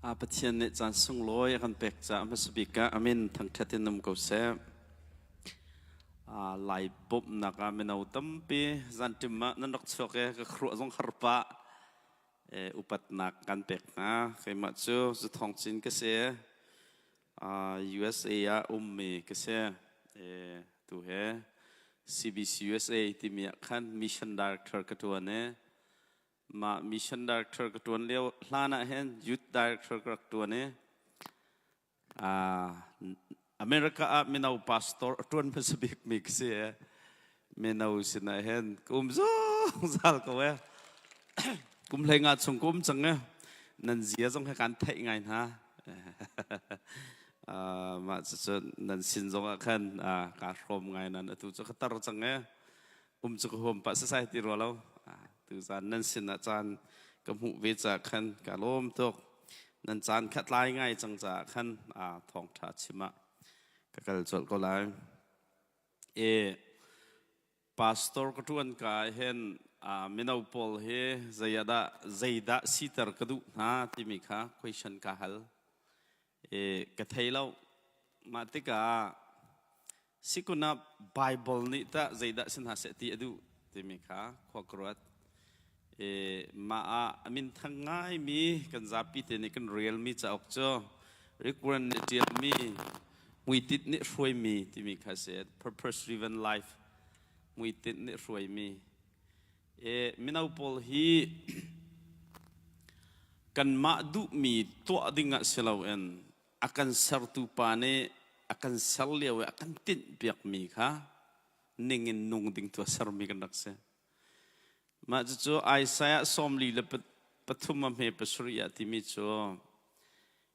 Pathian nih caan sunglawi a kan pek caah hmasa bik ah a min thangṭhat in um ko seh. Lai bawmhnak ah mino tampi zanṭim ah nan rak chuak i ka khuaruah zong har pah. Upatnak kan pek hna. Keimah cu Zuthawng Cin ka si. USA ah ummi ka si. Tu he CBC USA timi ah khan mission director ka ṭuan i Mah mission director ka ṭuan lio hlan ah hin youth director ka rak ṭuan i America ah mino pastor a ṭuan hmasa bikmi ka si i mino sinah hin ka um zungzal ko e. Kum hlei nga chung ka um cang e. Nan zia zong he kan theih ngai hna. Mah cucu nan sin zong ah khan kaa hrawm ngai nan atu cu ka tar cang e. Um cu ka huam pah sasai ti rua lo. Tuzan nan sin ah caan ka hmuh ve caah khan ka lawm tuk. Nan caan kha tlai ngai cang caah khan thawngṭha chim ah ka kal colh ko lai. E pastor ka ṭuan ka ah hin mino pawl hi zeidah zeidah siter ka duh hna timi kha question ka hal. E ka thei lo. Mah tikah Sikun ah Baibal nih tah zeidah si hna seh ti a duh timi kha khua ka ruat. E, mah ah a minthang ngaimi kan zapi te nih kan relmi cauk cu Rick Warren nih ṭialmi Hmuitinh nih hruaimi timi kha si. Purpose Driven Life hmuitinh nih hruaimi. E, mino pawl hi kanmah duhmi tuah ding ah si loin a kan sertu pa nih a kan ser lio i a kan tinhpiakmi kha ning in nung ding tu a sermi kan rak si. Mah cucu Isaiah 43 a hme pasarih ah timi cu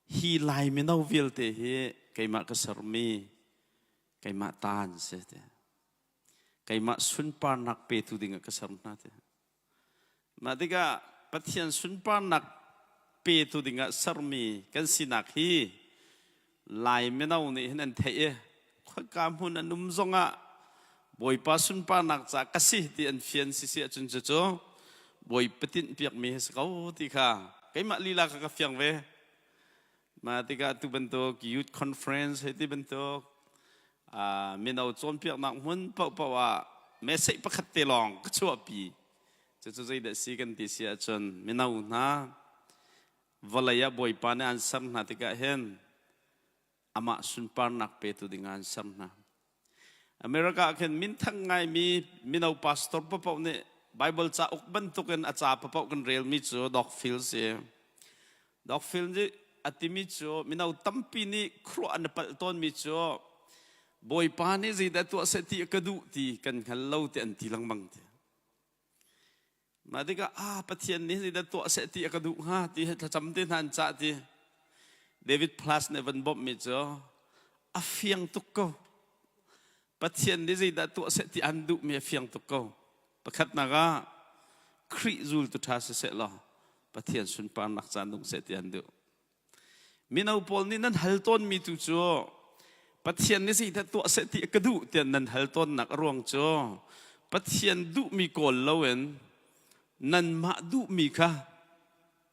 hi Lai mino vialte hi keimah ka sermi keimah ta an si ti. Keimah sunparnak petu ding ah ka ser hna ti. Mah tikah Pathian sunparnak petu dingah sermi kan sinak hi Lai mino nih hin an theih i khoika hmun an um zongah Bawipa sunparnak ca ka si ti an fian si si ahcun cucu Bawipa tinhpiakmi hi si ko ti kha keimah lila kha ka fiang ve. Mah tikah tu bantuk youth conference hei ti bantuk mino cawnpiaknak hmun paohpaoh ah message pakhat te lawng ka chuahpi. Cucu zeidah si kan ti si ahcun mino hna vawlei ah Bawipa nih an ser hna tikah hin amah sunparnak petu dingah an ser hna. America ah khin minthang ngaimi mino pastor paohpaoh nih Bible cauk bantukin a ca paohpaoh kan relmi cu Doc Phil si. Doc Phil nih a timi cu mino tampi nih khuaruah an i palh tawnmi cu Bawipa nih zeidah tuah seh ti a ka duh ti kan hngal lo ti an ti lengmang ti. Mah tikah ah Pathian nih zeidah tuah seh ti a ka duh hnga ti he thlacam te hna an cah ti. David Plus nih van bawmhmi cu a fiang tuk ko. Pathian nih zeidah tuah seh ti an duhmi a fiang tuk ko. Pakhatnak ah Khrih zultu ṭha siseh law Pathian sunparnak caan nung seh ti an duh. Mino pawl nih nan hal tawnmi tu cu Pathian nih zeidah tuah seh ti a ka duh tiah nan hal tawnnak a ruang cu Pathian duhmi kawl loin nanmah duhmi kha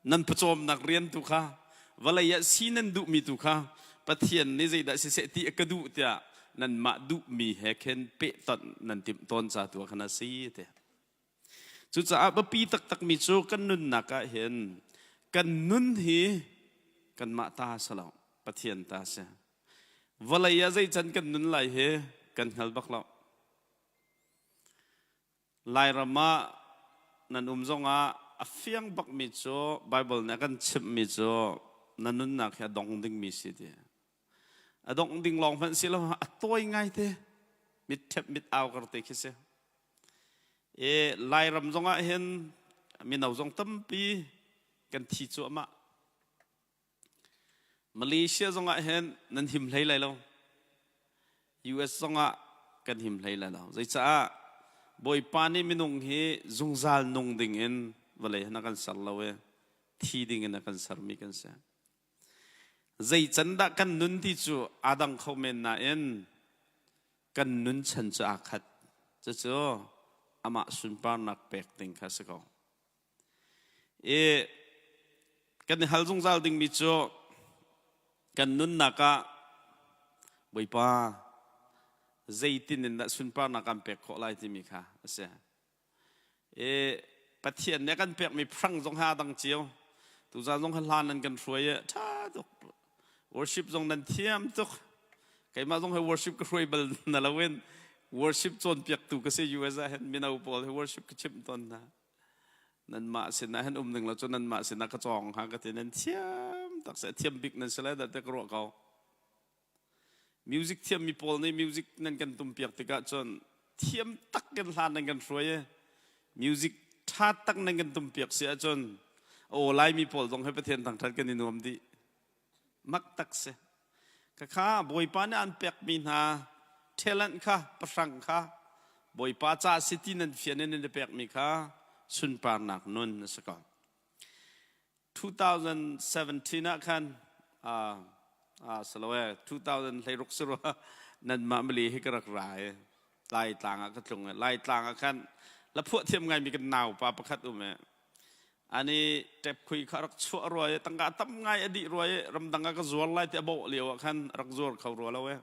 nan pawcawmnak rian tu kha vawlei ah si nan duhmi tu kha Pathian nih zeidah siseh ti a ka duh tiah nanmah duhmi he khin pehtonh nan timh tawn ca tu ah khan a si ti. Cucaah biapi taktakmi cu kan nunnak ah hin kan nun hi kanmah ta si lo, Pathian ta si. Vawlei ah zei can kan nun lai hi kan hngal bak lo. Lairam ah nan um zongah a fiang bakmi cu Bible nih a kan chimhmi cu na nunnak hi a dong dingmi si ti. A dongh ding lawng hmanh si lo, a tawi ngai te. Mit ṭhep mit au kar te khi si. E, Lairam zongah hin mino zong tampi kan thi cuahmah. Malaysia zongah hin nan him hlei lai lo. US zongah kan him hlei lai lo. Zeicaah Bawipa nih minung hi zungzal nung ding in vawlei hin a kan ser lo i thi ding in a kan sermi kan si. Zei can dah kan nun ti cu aa dang kho men nain kan nun chan cu aa khat. Cucu amah sunparnak pek ding kha si ko. I Kan i hal zungzal dingmi cu kan nunnak ah Bawipa zeitin in dah sunparnak kan pek khawh lai timi kha a si. E, Pathian nih a kan pekmi phrang zong ha dang cio. Tuzan zong hlan nan kan hruai i ṭha tuk. Worship zong nan thiam tuk. Keimah zong he worship ka hruai bal na loin worship cawnpiaktu ka si US ah hin mino pawl he worship ka chimh tawn hna. Nanmah sinah hin um ning lo cu nanmah sinah ka cawng ha ka ti nan thiam tak se thiam bik nan si lai dah te ka ruah ko. Music thiammi pawl nih music nan kan tumpiak tikah cun thiam tak in hla nan kan hruai i music ṭha tak nan kan tumpiak si ahcun aw Laimi pawl zong he Pathian thangṭhat kan i nuam dih. Mak tak si. Khakha Bawipa nih an pekmi hna talent kha pahrang kha Bawipa ca si ti nan fian in nan i pekmi kha sunparnak nun a si ko. 2017 ah khan saloe 2016 si rua nanmah mali hi ka rak ra i Laitlang ah ka tlung i Laitlang ah khan la phuah thiam ngaimi kan naupa pakhat um i ani tep khui kha rak chuah rua i tangka tam ngai a dih rua i ramdang ah ka zuar lai ti a bawh lio ah khan rak zuar kho rua lo e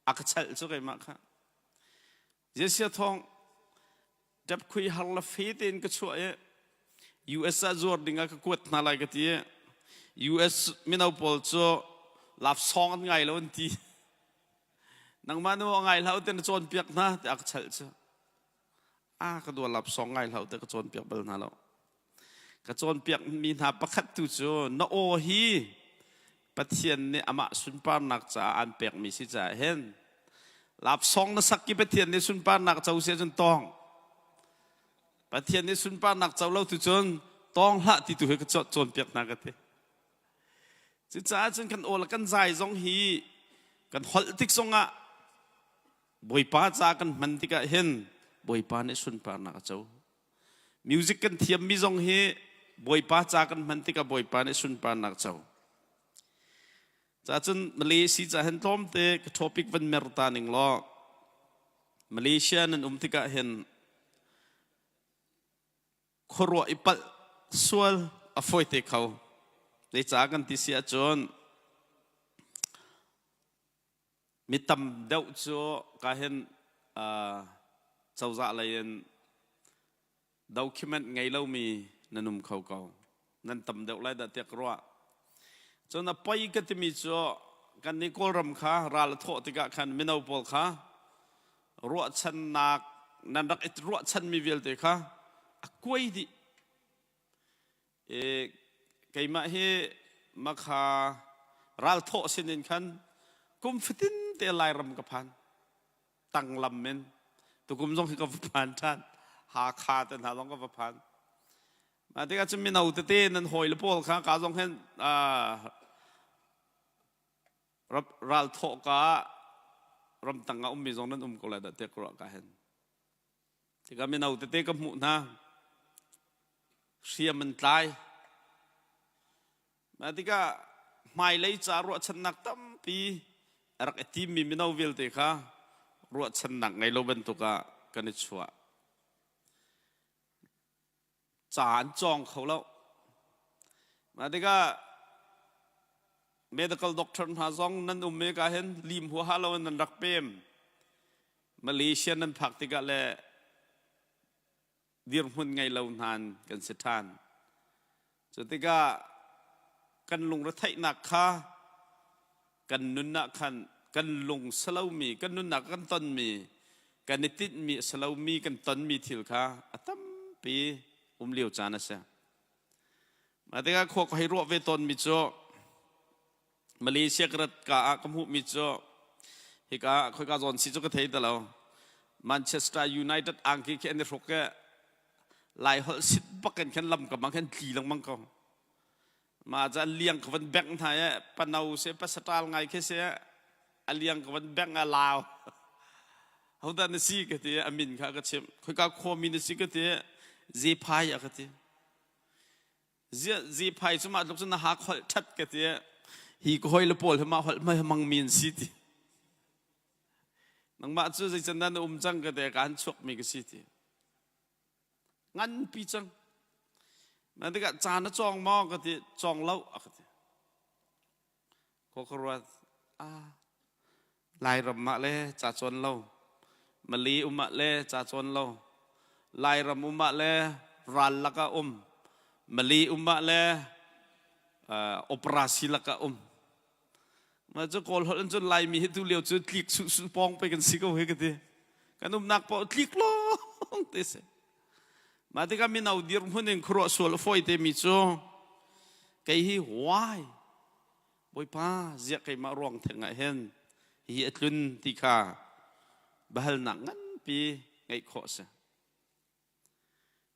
a ka chalh cu keimah kha Jesia thawng Dapkhui har le fe tein ka chuah i US ah zuar ding ah ka kuat hna lai ka ti i US mino pawl cu love song an ngai lo an ti. Nangmah nu a ngai hlah te na cawnpiak hna tiah ka chalh cu. A ka dua love song ngai hlah te ka cawnpiak bal hna lo. Ka cawnpiakmi hna pakhat tu cu na aw hi Pathian nih amah sunparnak caah aan pekmi si caah hin lapsong na sak i Pathian nih sunparnak co si ahcun tawng. Pathian nih sunparnak co lo tu cun tawng hlah ti tu hi ka cawnpiak hna ka ti. Cucaah cun kan aw le kan zai zong hi kan holh tik zongah Bawipa ca kan hman tikah hin Bawipa nih sunparnak a co. Music kan thiammi zong hi Bawipa ca kan hman tikah Bawipa nih sunparnak co. Cacun Malaysia ca hin tlawmte ka topic van mer ta ning law Malaysia nan um tikah hin khuaruah i palh sual a fawi te kho. Zeicah kan ti si ahcun Mi tam deuh cu ka hin cozah lei in document ngei lomi nan um kho ko. Nan tam deuh lai dah tiah ka ruah. Cun a poi ka timi cu kan nih Kawlram kha ral a thawh tikah khan mino pawl kha ruahchannak nan rak i ruahchanmi vialte kha a kuai dih. I keimah hi makha ralthawh sinin khan kum fatin te Lairam ka phan. Tanglam in tukum zong hi ka va phan ṭhan. Hakha te hna zong ka va phan. Mah tikah cun mino tete nan hawi le pawl kha ka zong hin ralthawh ka ramtang ah ummi zong nan um ko lai dah tiah ka ruah ka hin. Tikah mino tete ka hmuh hna. Hriam an tlai. Mah tikah hmailei ca ruahchannak tampi a rak i timmi mino vialte kha ruahchannak ngei lo bantuk ah kan i chuah. Ca an cawng kho lo. Mah tikah medical doctor hna zong nan um i ka hin lim huaha lo in nan rak pem. Malaysia nan phak tikah le dirhmun ngei lo hna kan si ṭhan. Cu tikah kan lungretheihnak kha kan nun ah khan kan lung si lomi, kan nunnak kan tonmi, kan i tinhmi a si lomi kan tonmi thil kha a tampi um lio caan a si. Mah tikah khua ka hei ruah ve tawnmi cu Malaysia ka rat ka ah ka hmuhmi cu hika khoika zawn si cu ka thei ti lo. Manchester United angki khi an i hruk i Lai holh sit bak in khan lam kam ah khan tli lengmang ko. Mah ca liang ka van bengh hna i pano se pasaṭal ngai khi si a liang ka van bengh a lau. Hodah na si ka ti a min kha ka chimh. Khoika khuami na si ka ti Zephai a ka ti. Zephai cu mah tluk cun na ha kholh ṭhat ka ti. Hi ka hawi le pawl hi mah holh hmai hmangmi an si ti. Nangmah cu zeican dah na um cang ka ti ka han chuakmi ka si ti. Nganpi cang. Na tikah ca na cawng maw ka ti cawng lo a ka ti. Ko ka ruat ah Lairam ah le ca cawn lo Mali um ah le ca cawn lo Lairam um ah le ral lakah um Mali um ah le operasi lakah um Mah cu Kawl holh in cun Laimi hi tu lio cu tlik su su pawng pe kan si ko hi ka ti. Kan umnak paoh tlik lawng te si. Mah tikah mino dirhmun in khuaruah sual a fawi te mi cu kei hi why Bawipa ziah keimah ruang theng ah hin hi a tlun ti kha biahalnak nganpi ngeih khawh a si.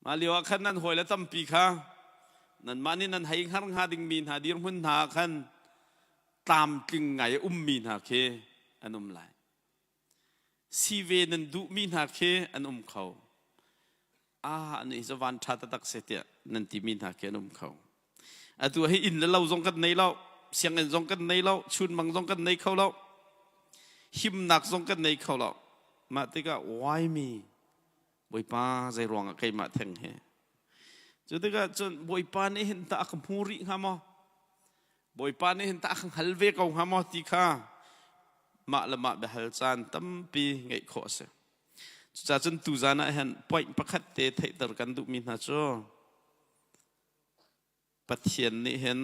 Mah lio ah khan nan hawile tampi kha nanmah nih nan hei hngar hnga dingmi hna dirhmun hna ah khan tlamtling ngai a ummi hna khi an um lai. Sive nan duhmi hna khi an um kho. Ah, an hi cu van ṭha taktak si tiah nan timi hna khi an um kho. Atu hi inn le lo zong kan nei lo, sianginn zong kan nei lo, chunmang zong kan nei kho lo, himnak zong kan nei kho lo. Mah tikah why me? Bawipa zei ruangah keimah theng he cu tikah cun Bawipa nih hin tah a ka hmu rih hnga maw Bawipa nih hin tah a ka hngal ve ko hnga maw ti kha mah le mah biahal caan tampi ngeih khawh a si cucaah cun tuzan ah hin point pakhat te theihter kan duhmi hna cu Pathian nih hin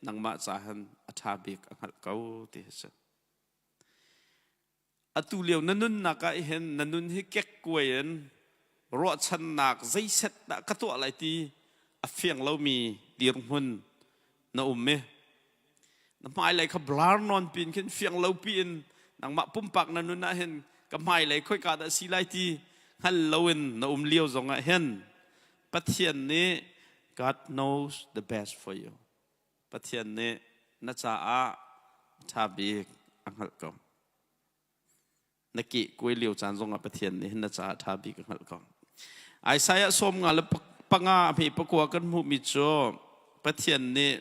nangmah ca hin a ṭha bik a hngalh ko ti hi si Atu lio na nunnak ah hin na nun hi kekkuai in ruahchannak zeiset dah ka tuah lai ti a fiang lomi dirhmun na um i na hmailei kha blur nawn pin khin fiang lo piin nangmah pumpak na nun ah hin ka hmailei khoika dah si lai ti hngal loin na um lio zong ah hin Pathian nih God knows the best for you. Pathian nih na caah ṭha bik a hngalh ko. Na keh kuai lio caan zongah Pathian nih hin na caah ṭha bik a hngalh ko. Isaiah 55 a hme pakua kan hmuhmi cu Pathian nih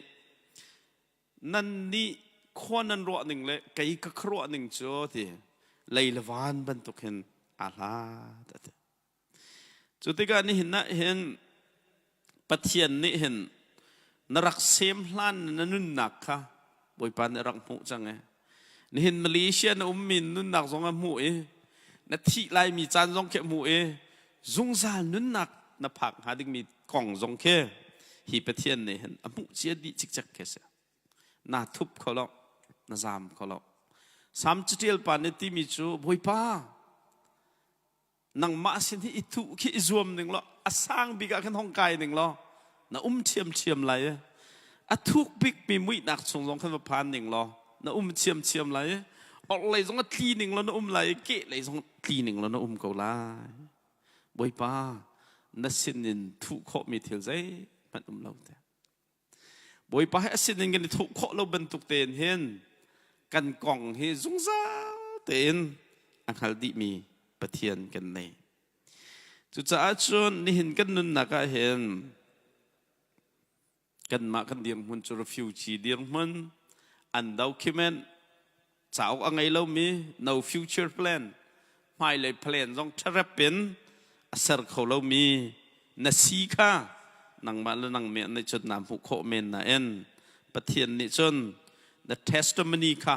nan nih khua nan ruah ning le kei ka khuaruah ning cu ti lei le van bantuk hin aa hlat a ti. Cu tikah nihin ah hin Pathian nih hin na rak sem hlan na nunnak kha Bawipa nih a rak hmuh cang i nihin Malaysia na ummi nunnak zong a hmuh i na thih laimi caan zong khi a hmuh i zungzal nunnak na phak hnga dingmi kong zong khi hi Pathian nih hin a hmuh cia dih cikcek khi a si. Na thup kho lo, na zaam kho lo. Sam catial pa nih timi cu Bawipa nangmah sin hi i thuh khi i zuam ning law a sang bik ah khan hong kai ning law na um ṭhiamṭhiam lai i a thuk bikmi muihnak chung zong khan va phan ning law na um ṭhiamṭhiam lai i orhlei zong a tli ning law na um lai i kehlei zong tli ning law na um ko lai Bawipa na sinin thuh khawhmi thil zeihmanh um lo te Bawipa he a sinin kan i thuh khawh lo bantuk tein hin kan kong hi zungzal tein a hngal dihmi Pathian kan nei. Cucaah cun nihin kan nunnak ah hin kanmah kan dirhmun cu refugee dirhmun undocument Cauk a ngei lomi no future plan hmailei plan zong ṭharep in a ser kho lomi na si kha nangmah le nangmah nih cun naa hmuh khawh men nain Pathian nih cun the testimony kha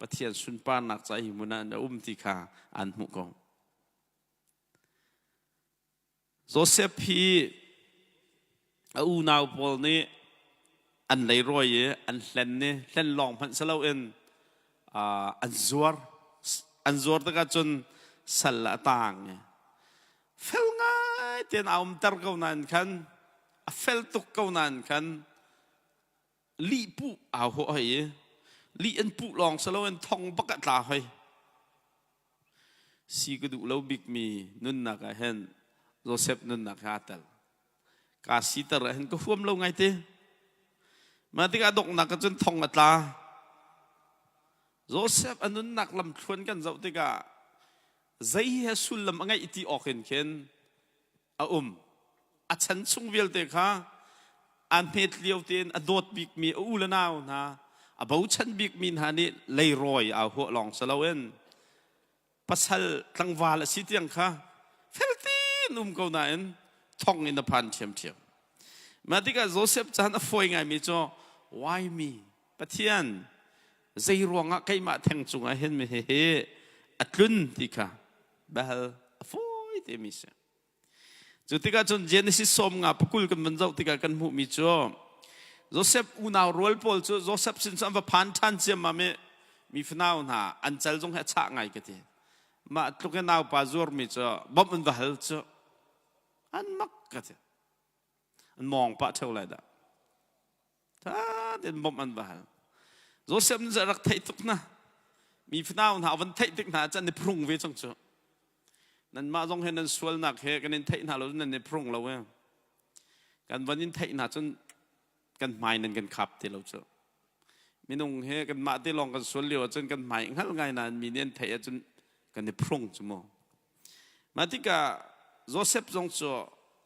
Pathian sunparnak ca hi hmun ah na um ti kha aan hmuh ko. Josef hi a unau pawl nih an leirawi i an hlen i hlen lawng hmanh si loin an zuar. An zuar tikah cun sal ah a taang i fel ngai tein aa umter ko nain khan a fel tuk ko nain khan lih puh aa huah hoi i lih an puh lawng si loin thong bak ah tla hoi. Si ka duh lo bikmi nunnak ah hin Josef nunnak he aa tel. Kaa siter ah hin ka huam lo ngaite. Mah tikah donghnak ah cun thong a tla. Josef a nunnak lamthluan kan zoh tikah zei he sullam a ngeih ti awk in khin a um. A chan chung vialte kha a hmet lio tein a dawt bikmi a u le nau hna, a bochan bikmi hna nih leirawi aa huah lawng si loin pasal tlangval a si tiang kha fel tein um ko nain thong in a phan ṭhiamṭhiam. Mah tikah Joseph caan a fawi ngaimi cu why me? Pathian zei ruangah keimah theng cungah hin mi hihi a tlun ti kha biahal a fawi timi si. Cu tikah cun Genesis 50 pakul kan van zoh tikah kan hmuhmi cu Joseph unau rual pawl cu Joseph sin cu an va phan ṭhan ciammam i mi fanau hna an cal zong hi a chah ngai ka ti. Mah tluk i naupa zuarmi cu bawmh an va hal cu an mak ka ti. An mawng pah ṭheo lai dah. Ṭha tein bawmh an va hal. Joseph nih rak theih tuk hna. Mi fanau hna van theih tik hna cun an i phrung ve cang cu. Nanmah zong he nan sualnak he kan in theih hna lo nan i phrung lo e. Kan van in theih hna cun kan hmai nan kan khap ti lo cu. Minung he kanmah te lawng kan sual lio ahcun kan hmai hngal ngai nain mi nih an theih ahcun kan i phrung cu mu. Mah tikah Joseph zong cu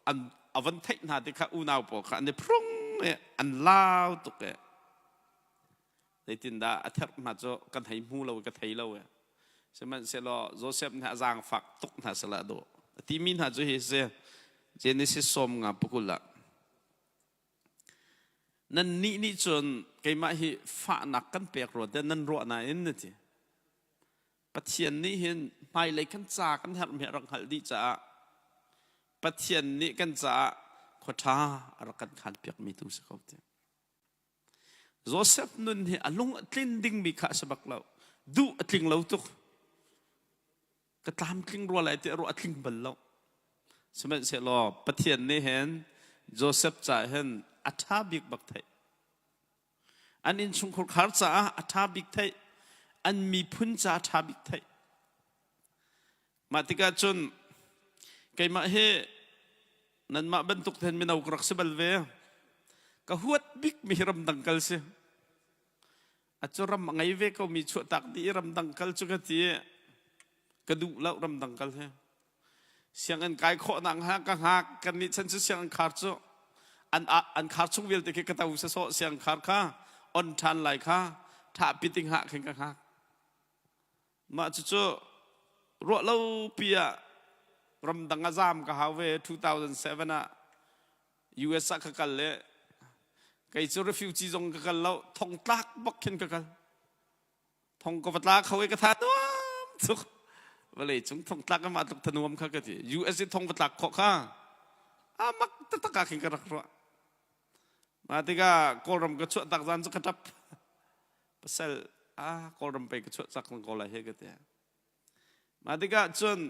an a van theih hna ti kha unau pawl kha an i phrung i an lau tuk i zeitindah a therh hna cu kan hei hmu lo ka thei lo e. Sihmanhsehlaw Joseph nih a zaangfak tuk hna sala a dawh. A timi hna cu hi si Genesis 50 pakul ah Nannih nih cun keimah hi fahnak kan pek rua tiah nan ruah nain na ti. Pathian nih hin hmailei kan ca kan herhmi a rak hngalh dih caah Pathian nih kan caah khua ṭha a rak kan khanpiakmi tu si ko ti. Joseph nun hi a lung a tlin dingmi kha a si bak lo. Duh a tling lo tuk. Ka tlamtling rua lai ti a ruah a tling bal lo. Sihmanhsehlaw Pathian nih hin Joseph caah hin a ṭha bik bak theih. An innchungkhar khar caah a ṭha bik theih. An miphun caah a ṭha bik theih. Mah tikah cun keimah hi nanmah bantuk ten mino ka rak si bal ve. Ka huat bik mi hi ramdang kal si. A cu ram a ngei ve ko mi chuahtak dih i ramdang kal cu ka ti i ka duh lo ramdang kal hi. Sianginn kai khawhnak hnga ka hngak kan nih chan cu sianginn khar cu an an khar chung vialte khi ka to sawsawh sianginn khar kha on ṭhan lai kha ṭha piting hah khin ka hngak. Mah cucu ruah lo pi ah ramdang a zaam ka hau ve 2007 ah US ah ka kal le kei cu refugee zong ka kal lo thong tlak bak khin ka kal. Thong ka va tla kho i ka tha nuam tuk. Vawlei cung thong tlak mah tluk thanuam kha ka ti. US i thong va tlak khawh kha a mak taktak ah khin ka rak ruah. Mah tikah Kawlram ka chuah tak zan cu ka ṭap. Pasal ah Kawlram pei ka chuah cak ko lai he ka ti. Mah tikah cun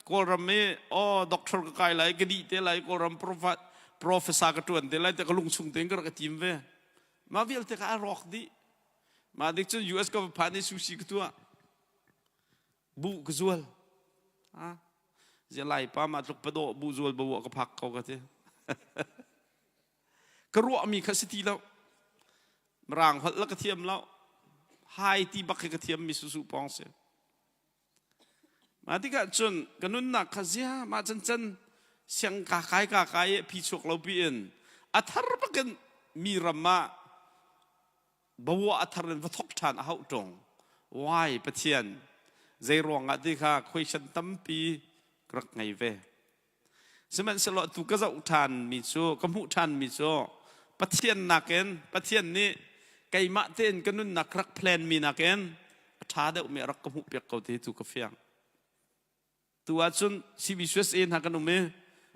Kawlram i aw doctor ka kai lai ka dih te lai Kawlram professor ka ṭuan te lai te ka lungchung tein ka rak i tim ve. Mah vialte kha a rawk dih. Mah dik cun US ka va phan i sushi ka tuah. Buh ka zual. Ha? Zia lai pa mah tluk padawh buh zual bawa ka phak ko ka ti. Ka ruahmi kha si ti lo. Mirang holh la ka thiam lo. Hai ti bak hi ka thiam mi susu pawng si. Mah tikah cun ka nunnak kha zia mah can can siang ka kai ka kai i phi chuak lo pi in a thar bakin mi ram ah bawa a thar in va thok ṭhan a hauh ṭung. Why Pathian zei ruangah ti kha question tampi ka rak ngei ve. Sihmanhsehlaw tu ka zoh ṭhanmi cu ka hmuh ṭhanmi cu Pathian nakin Pathian nih keimah tein ka nunnak rak plan mi nakin a ṭha deuhmi a rak ka hmuhpiak ko ti tu ka fiang. Tu ahcun CBCUSA hna kan um i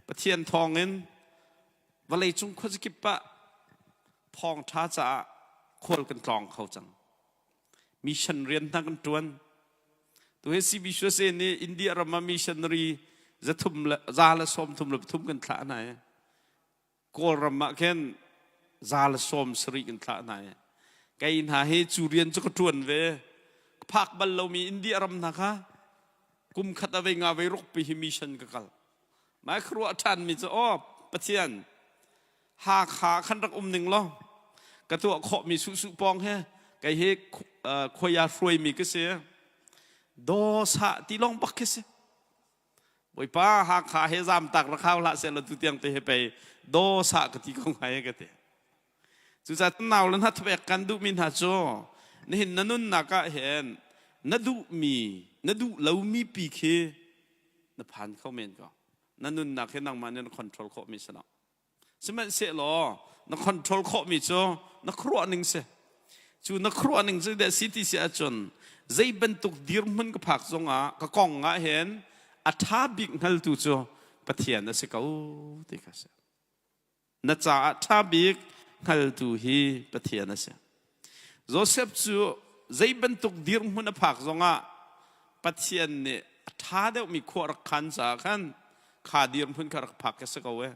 Pathian thawngin vawleicung khuazakip ah thawngṭha caah khual kan tlawng kho cang. Mission rian hna kan ṭuan. Tu hi CBCUSA nih India ram ah missionary zathum le 133 kan thlah hna i Kawlram ah khin 170 kan thlah hna i kei hna hi cu rian cu ka ṭuan ve. Ka phak bal lomi India ram hna kha kum khat a vei nga vei ruk pi hi mission ka kal. Mai ka ruah ṭhanmi cu aw Pathian Hakha khan rak um ning law ka tuah khawhmi suhsuh pawng he kei hi khuaia hruaimi ka si. Dawsah ti lawng bak khi si. Bawipa Hakha he zamtak rak hau hlah sehlaw tu tiang te he pei dawsah ka ti ko hnga ka ti. Cucaah nau le hna thupek kan duhmi hna cu nihin na nunnak ah hin na duhmi na duh lomi pi khi na phan kho men ko. Na nunnak hi nangmah nih na control khawhmi si lo. Sihmanhsehlaw na control khawhmi cu na khuaruah ning si. Cu na khuaruah ning cu deh si ti si ahcun zei bantuk dirhmun ka phak zongah ka kong ah hin a ṭha bik hngaltu cu Pathian a si ko ti kha si. Na caah ṭha bik hngaltu hi Pathian a si. Josef cu zei bantuk dirhmun a phak zongah Pathian nih a ṭha deuhmi khua rak khan caah khan kha dirhmun kha rak phak ka si ko e.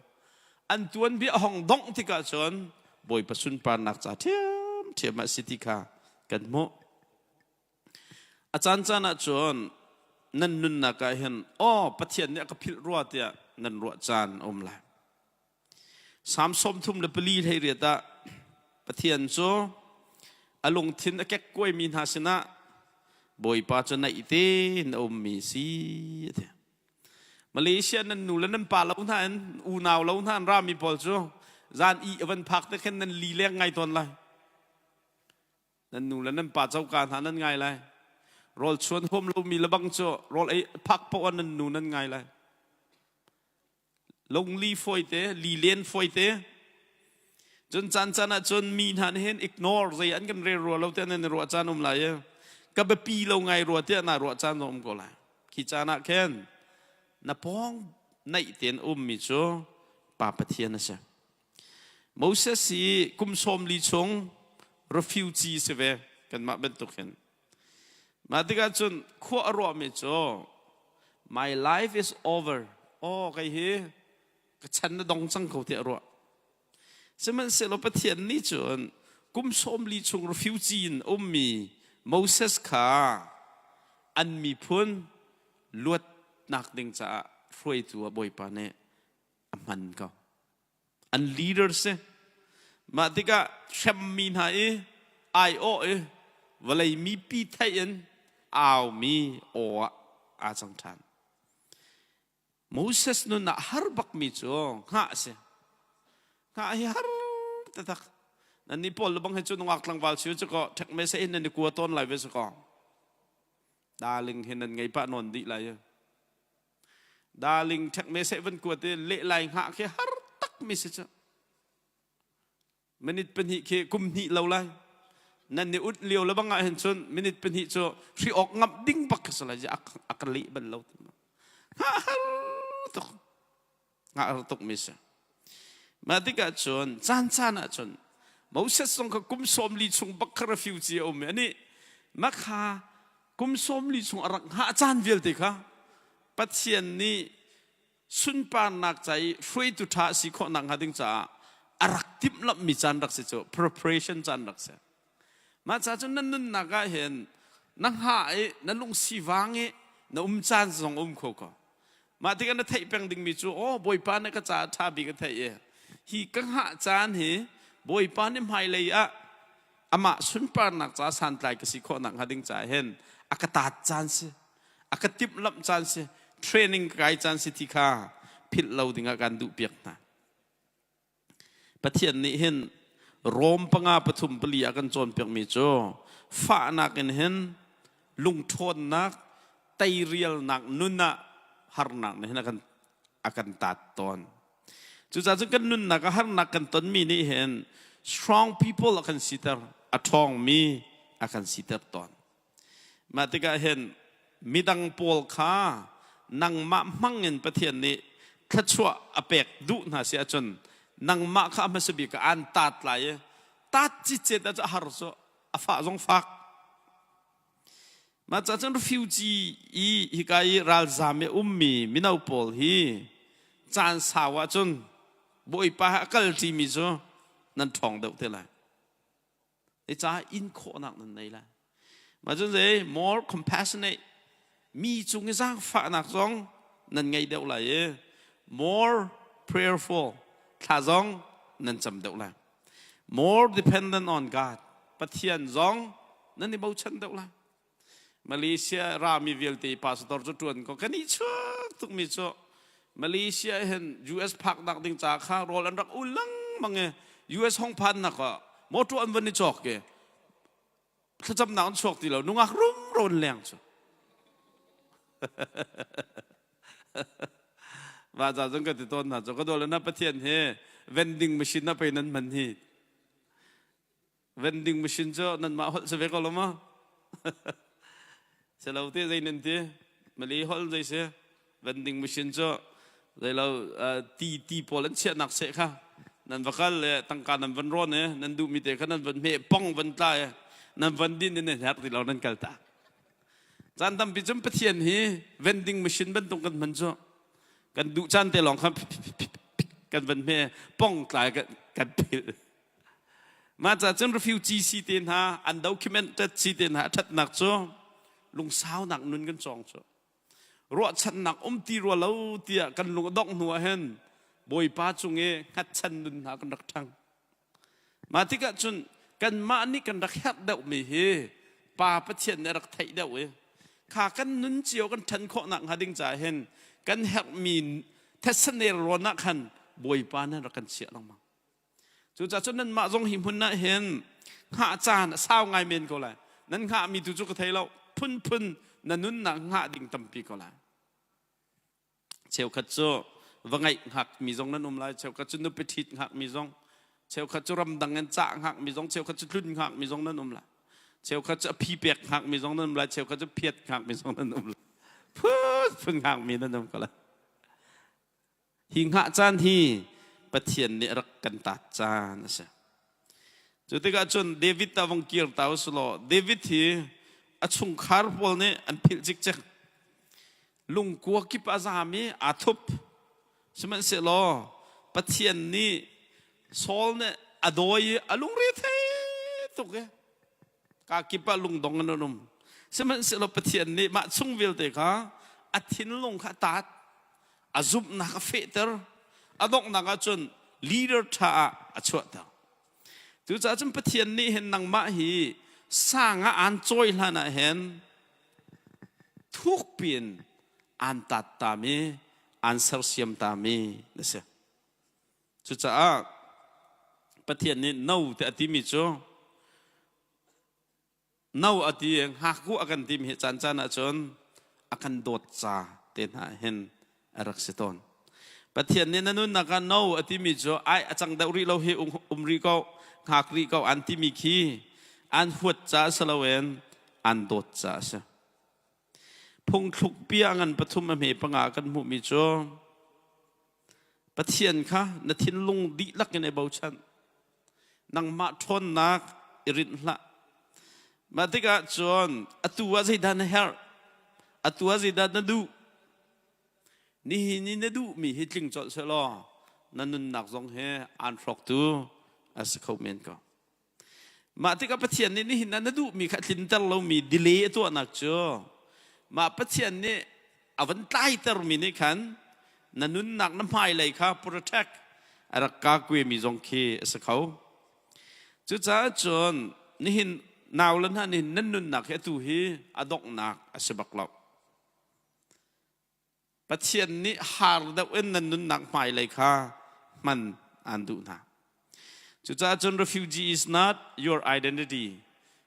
An tuanbia a hong dongh tikah cun Bawipa sunparnak ca ṭhiamṭhiam ah si ti kha kan hmuh. A caancaan ah cun nan nunnak ah hin aw Pathian nih a ka philh rua tiah nan ruah caan a um lai. Salm 34 hleiriat ah Pathian cu a lungthin a kekkuaimi hna sinah Bawipa cu naih tein a ummi si a ti. Malaysia nan nu le nan pa lo hna in unau lo hna an rami pawl cu zan i a van phak te khin nan li leng ngai tawn lai. Nan nu le nan pa coka hna nan ngai lai. Rawl chuan huam lomi le bang cu rawl ei phak poah nan nu nan ngai lai. Lungli fawite, lilen fawite. Cun caan caan ah cun mi hna nih hin ignore zei an kan rel rua lo tiah nan i ruah caan um lai i ka biapi lo ngai rua tiah naa ruah caan zong um ko lai. Khi caan ah khin na pawng naih tein ummi cu Pa Pathian a si. Moses hi kum 40 chung refugee si ve kanmah bantuk hin. Mah tikah cun khua a ruahmi cu my life is over. Aw kei hi ka chan na dong cang ko tiah a ruah. Sihmanhsehlaw Pathian nih cun kum 40 chung refugee in ummi Moses kha an miphun luatnak ding caah hruaitu ah Bawipa nih a hman ko. An leader si. Mah tikah hremmi hna i aiawh i vawlei mipi theih in aumi aw ah aa cang ṭhan. Moses nun ah har bakmi cu hngah a si. Hngah hi har taktak. Nan nih pawl lebang hi cu nungak tlangval si cu ko ṭhek me se in nan i kua tawn lai ve si ko. Darling hi nan ngei pah nawn dih lai. Darling ṭhek me seh van kuat i leh lai hngah khi har tak mi si cu. Minute pahnih khi kum hnih lo lai. Nan ni ut lio le bang ah hin cun minute pahnih cu hri awk ngamh ding bak khi si lai a ka leh bal lo. Hngah har tuk. Hngah har tuk mi si. Mah tikah cun caan caan ah cun Moses zong kha kum 40 chung bak kha refugee a um i anih mah kha kum 40 chung a rak hngah caan vialte kha Pathian nih sunparnak ca i hruaitu ṭha a si khawh nakhnga ding caah a rak timhlamhmi caan rak si cu preparation caan rak si. Mah ca cun na nunnak ah hin na hngah i na lungsi vang i na um caan zong um kho ko. Mah tikah na theih peng dingmi cu aw Bawipa nih ka caah ṭha bik a theih i hi ka hngah caan hi Bawipa nih hmailei ah amah sunparnak ca santlai ka si khawh nakhnga ding caah hin a ka taat caan si a ka timhlamh caan si training ka kai caan si ti kha philh lo dingah kan duh piak hna. Pathian nih hin Rom panga pathum pali a kan cawnpiakmi cu fahnak in hin lungṭhawnnak teirialnak nun ah harnak nih hin a kan taat tawn. Cucaah cun kan nunnak ah harnak kan tonmi nih hin strong people a kan siter, a ṭhawngmi a kan siter tawn. Mah tikah hin midang pawl kha nangmah hmangin Pathian nih thluachuah a pek duh hna si ahcun nangmah kha a hmasa bik ah aan taat lai i taat citcet ah cu a har cu a fah zong fak. Mah ca cun refugee i hika i ralzaam i ummi mino pawl hi caan sau ahcun Bawipa he a kal ṭimi cu nan ṭhawng deuh te lai. Caah in khawhnak nan nei lai. Mah cun zei more compassionate mi cung i zaangfahnak zong nan ngei deuh lai i more prayerful thla zong nan cam deuh lai. More dependent on God Pathian zong nan i bochan deuh lai. Malaysia rami vialte pastor cu ṭuan ko kan i chuak tukmi cu Malaysia hin US phak nak ding ca kha rawl an rak ul lengmang i US hong phan nak ah motor an van i cawk i thlacamnak an chuak ti lo nungak rumro an leng cu Mah ca zong ka ti tawn hna cu ka dawt na Pathian hi Vending machine ah pei nan hman hi. Vending machine cu nanmah holh si ve ko lo maw? Si lo ti zei nan ti? Mali holh zei si? Vending machine cu zei lo ti ti pawl an chiahnak seh kha nan va kal le tangka nan van rawn i nan duhmi te kha nan van hmeh pong van tla i nan van din in nan herh ti lo nan kal ta. Caan tampi cun Pathian hi vending machine bantuk kan hman cu kan duh caan te lawng kha kan van hme pong tlai kan philh. Mah ca cun refugee si te hna undocumented si te hna a ṭhatnak cu lungsaunak nun kan cawng cu. Ruahchannak um ti rua lo tiah kan lung a dongh hnu ah hin Bawipa cung i hngatchan nun hna kan rak ṭhang. Mah tikah cun kanmah nih kan rak herh deuhmi hi Pa Pathian nih a rak theih deuh i kha kan nun cio kan ṭhan khawhnak hnga ding caah hin kan herhmi thetse nelrawn ah khan Bawipa nih rak kan chiah lengmang. Cucaah cun nanmah zong hi hmun ah hin hngah caan a sau ngai men ko lai. Nan hngahmi tu cu ka thei lo. Phunphun na nunnak hngah ding tampi ko lai. Cheukhat cu va ngeih hngakmi zong nan um lai. Cheukhat cu nupi ṭhit hngakmi zong, cheukhat cu ramdang in cah hngakmi zong, cheukhat cu tlun hngakmi zong nan um lai. Cheukhat cu a phi pek hngakmi zong nan um lai. Cheukhat cu phiat hngakmi zong nan um lai. Phun hngakmi nan um ko lai. Hi hngah caan hi Pathian nih rak kan taat caan a si. Cu tikah cun David ta vong kir ta u law David hi a chungkhar pawl nih an philh cikcek. Lungkua kip a zaam i aa thup. Sihmanhsehlaw Pathian nih Saul nih a dawi i a lungre thei tuk i Ka kip ah lungdong in an um. Sihmanhsehlaw Pathian nih mah chung vialte kha a thinlung kha a taat, a zumhnak a fehter, a donghnak ah cun leader ṭha ah a chuahter. Cucaah cun Pathian nih hin nangmah hi sang ah aan cawi hlan ah hin thukpi in aan taat tami, aan sersiam tami na si. Cucaah Pathian nih no te a timi cu no a ti i ngakku a kan timi hi caan caan ahcun a kan dawt ca te hna hin a rak si tawn. Pathian nih na nunnak ah no a timi cu ai a cang deuh rih lo hi um rih ko hngak rih ko an timi khi an huat ca si loin an dawt ca a si. Phungthluk bia ngan pathum a hme panga kan hmuhmi cu Pathian kha na thinlung dihlak in i bochan. Nangmah ṭhawnnak i rinh hlah. Mah tikah cun atu ah zeidah na herh? Atu ah zeidah na duh? Nihin i na duhmi hi tling colh sehlaw na nunnak zong hi aan hrawktu a si kho men ko. Mah tikah Pathian nih nihin ah na duhmi kha a tlinter lomi delay a tuahnak cu mah Pathian nih a van tlaitermi nih khan na nunnak na hmailei kha protect a rak kakuemi zong khi a si kho. Cucaah cun nihin nau le hna nih nan nunnak hi atu hi a donghnak a si bak lo. Pathian nih har deuh in nan nunnak hmailei kha hman aan duh hna. Cucaah cun refugee is not your identity.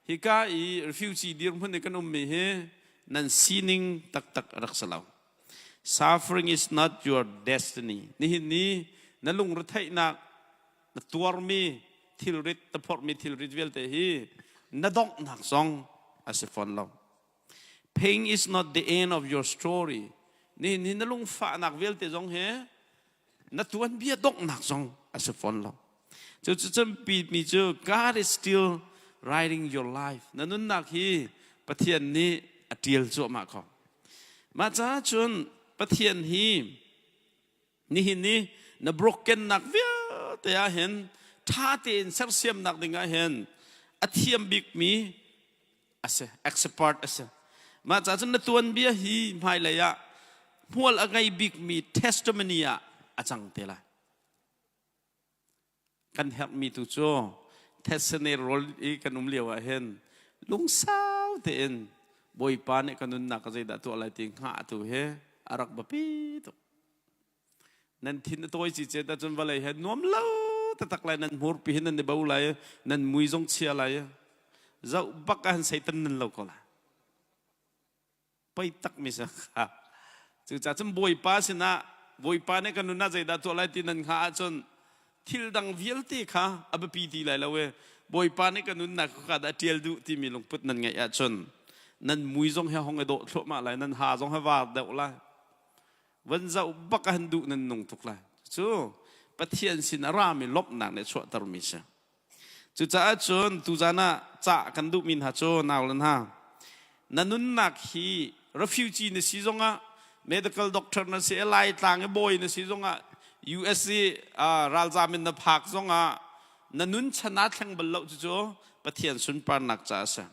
Hika i refugee dirhmun i kan ummi hi nan sining taktak a rak si lo. Suffering is not your destiny. Nihin ni na lungretheihnak na tuarmi thilrit, na phorhmi thilrit vialte hi na donghnak zong a si fawn lo. Pain is not the end of your story. Nihin hi na lungfahnak vialte zong hi na tuanbia donghnak zong a si fawn lo. Cu cu mi cu God is still writing your life. Na nunnak hi Pathian nih a ṭial cuahmah ko. Mah caah cun Pathian hi nihin ni na brokennak vialte ah hin ṭha tein sersiamnak ding ah hin a thiam bikmi a si expert a si mah caah cun na tuanbia hi hmailei ah hmual a ngei bikmi testimony ah a cang te lai kan herhmi tu cu thetsane rawl i kan um lio ah hin lungsau tein Bawipa nih ka nunnak ka zeidah tuah lai ti hngah tu hi a rak biapi tuk Nan thin a tawi cicet ahcun vawlei he nuam lo taktak lai nan hmurpi hi nan i bo lai nan mui zong chia lai zoh bak ah Satan nan lo ko lai pei tak mi sa kha cucaah cun Bawipa sinah Bawipa nih kan nun ah zeidah tuah lai ti nan hngah ahcun Thil dang vialte kha a biapi ti lai lo e. Bawipa nih ka nunnak ka dah ṭial duh timi lungput nan ngeih ahcun nan mui zong he hong i dawh thluahmah lai, nan ha zong he var deuh lai. Van zoh bak ah han duh nan nung tuk lai. Cu Pathian sin a rami lawmhnak nih chuahtermi si. Cucaah cun tuzan ah cah kan duhmi hna cu nau le hna, na nunnak hi refugee na si zongah, medical doctor na si, Laitlang i bawi na si zongah, US i ralzam in na phak zongah, na nun chan aa thleng bal lo cucu Pathian sunparnak caah a si.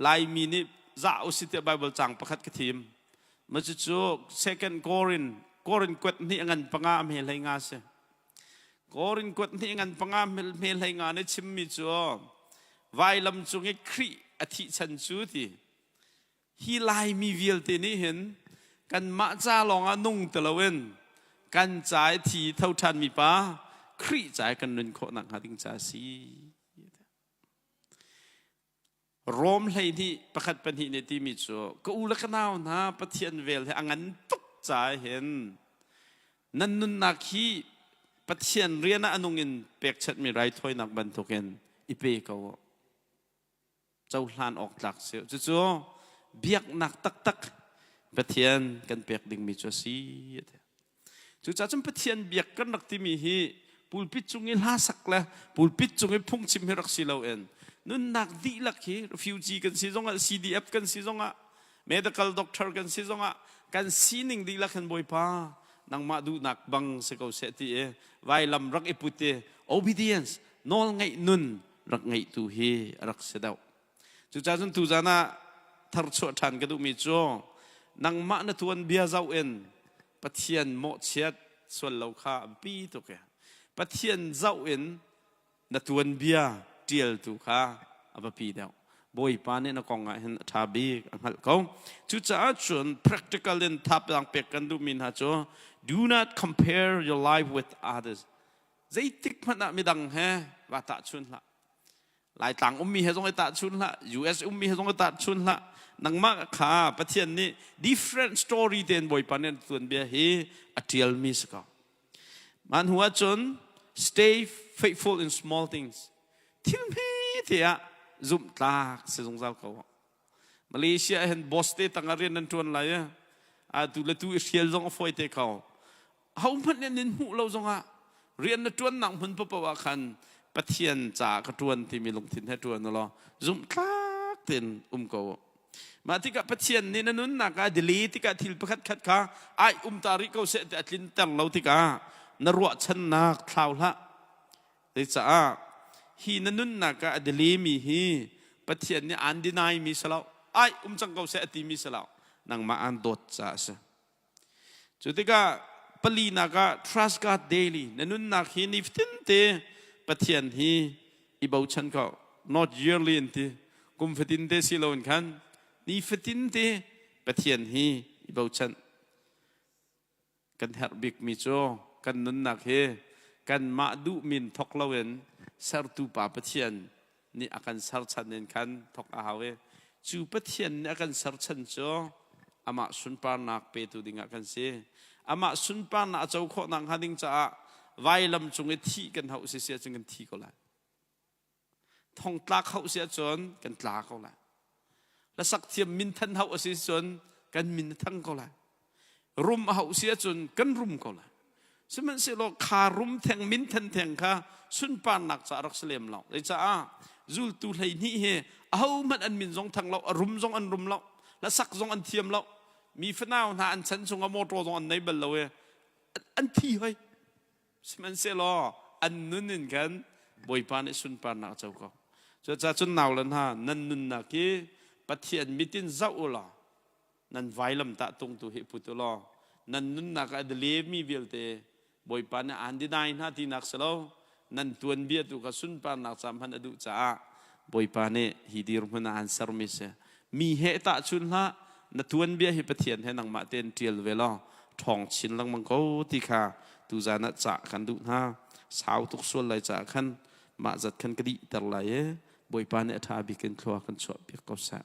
Laimi nih zah usih tiah Bible caang pakhat ka thim. Mah cucu Second Korin, Korin kuat hnih a ngan panga a hme hlei nga si. Korin kuat hnih ngan panga hme hlei nga nih chimmi cu vailam cung i Khrih a thih chan cu ti hi Laimi vialte nih hin kanmah ca lawngah nung ti loin kan ca i thi tho ṭhanmi pa Khrih ca i kan nun khawh nakhnga ding ca a si. Rom 12 pakhat pahnih nih timi cu ka u le ka nau hna Pathian vel hi a ngan tuk caah hin nan nunnak hi Pathian rian ah a nung in pekchanhmi raithawinak bantukin i pe ko u. Cohlan awk tlak si. Cucu biaknak taktak Pathian kan pek dingmi cu a si. Cucaah cun Pathian biak kan rak timi hi pulpit cung i hla sak le pulpit cung i phungchim hi rak si loin nunnak dihlak hi refugee kan si zongah CDF kan si zongah medical doctor kan si zongah kan sining dihlak hin Bawipa nangmah duhnak bang si ko seh ti i vailam rak i put i obedience nawl ngeih nun rak ngeihtu hi a rak si deuh. Cucaah cun tuzan ah tharchuah ṭhan ka duhmi cu nangmah na tuanbia zoh in Pathian mawhchiat sual lo kha a biapi tuk i Pathian zoh in na tuanbia ṭialtu kha a biapi deuh. Bawipa nih na kong ah hin a ṭha bik a hngalh ko. Cucaah cun practical in thazaang pek kan duhmi hna cu do not compare your life with others. Zeitik hmanh ah midang he va tahchun hlah. Laitlang ummi he zong i tahchun hlah, US ummi he zong i tahchun hlah. Nangmah kha Pathian nih different story tein Bawipa nih tuanbia hi a ṭialmi si ko. Mah hnu ahcun stay faithful in small things. Thil hme te ah zumhtlak si zungzal ko. Malaysia hin boss te tang ah rian nan ṭuan lai i atu le tu i hrial zong a fawi te ko. Ahohmanh nih nan hmuh lo zongah rian na ṭuannak hmun paoh ah khan Pathian caah ka ṭuan timi lungthin he ṭuan u law zumhtlak tein um ko. Mah tikah Pathian nih na nunnak ah delay tikah thil pakhat khat kha ai um ta rih ko seh ti a tlinter lo tikah na ruahchannak thlau hlah. Zeicah hi na nunnak ah a delay-mi hi Pathian nih aan deny-mi si lo, ai um cang ko seh a timi si lo, nangmah aan dawt caah a si. Cu tikah palinak ah trust God daily, na nunnak hi nifatin te Pathian hi i bochan ko. Not yearly in ti, kum fatin te si loin khan nifatin te Pathian hi i bochan. Kan herh bikmi cu kan nunnak hi kanmah duhmin thawk loin sertu Pa Pathian nih a kan serchan in khan thawk a hau i cu Pathian nih a kan serchan cu amah sunparnak petu dingah kan si. Amah sunparnak a co khawh nakhnga ding caah vailam cung i thih kan hauh si si ahcun kan thi ko lai. Thongtlak hauh si ahcun kan tla ko lai. Hlasak thiam minthan hauh a si cun kan min a thang ko lai. Rum a hauh si ahcun kan rum ko lai. Sihmanhsehlaw kha rum theng minthan theng kha sunparnak ca rak si lem lo. Zeicaah zultu 12 hi ahohmanh an min zong thang lo, a rum zong an rum lo, hlasak zong an thiam lo, mi fanau hna an chan chungah motor zong an nei bal lo i an thi hoi. Sihmanhsehlaw an nun in khan Bawipa nih sunparnak a co ko. Cucaah cun nau le hna nan nunnak hi Pathian mit in zoh u law nan vailamtah tungtu hi put u law nan nunnak ah a lemi vialte Bawipa nih aan deny hna tinak si lo nan tuanbia tu kha sunparnak ca hman a duh caah Bawipa nih hi dirhmun ah aan sermi si. Mi he tahchun hlah na tuanbia hi Pathian he nangmah tein ṭial ve law ṭhawng chin lengmang ko ti kha tuzan ah cah kan duh hna. Sau tuk sual lai caah khan mah zat khan ka dihter lai i Bawipa nih a ṭha bik in thlua kan chuah piak ko seh.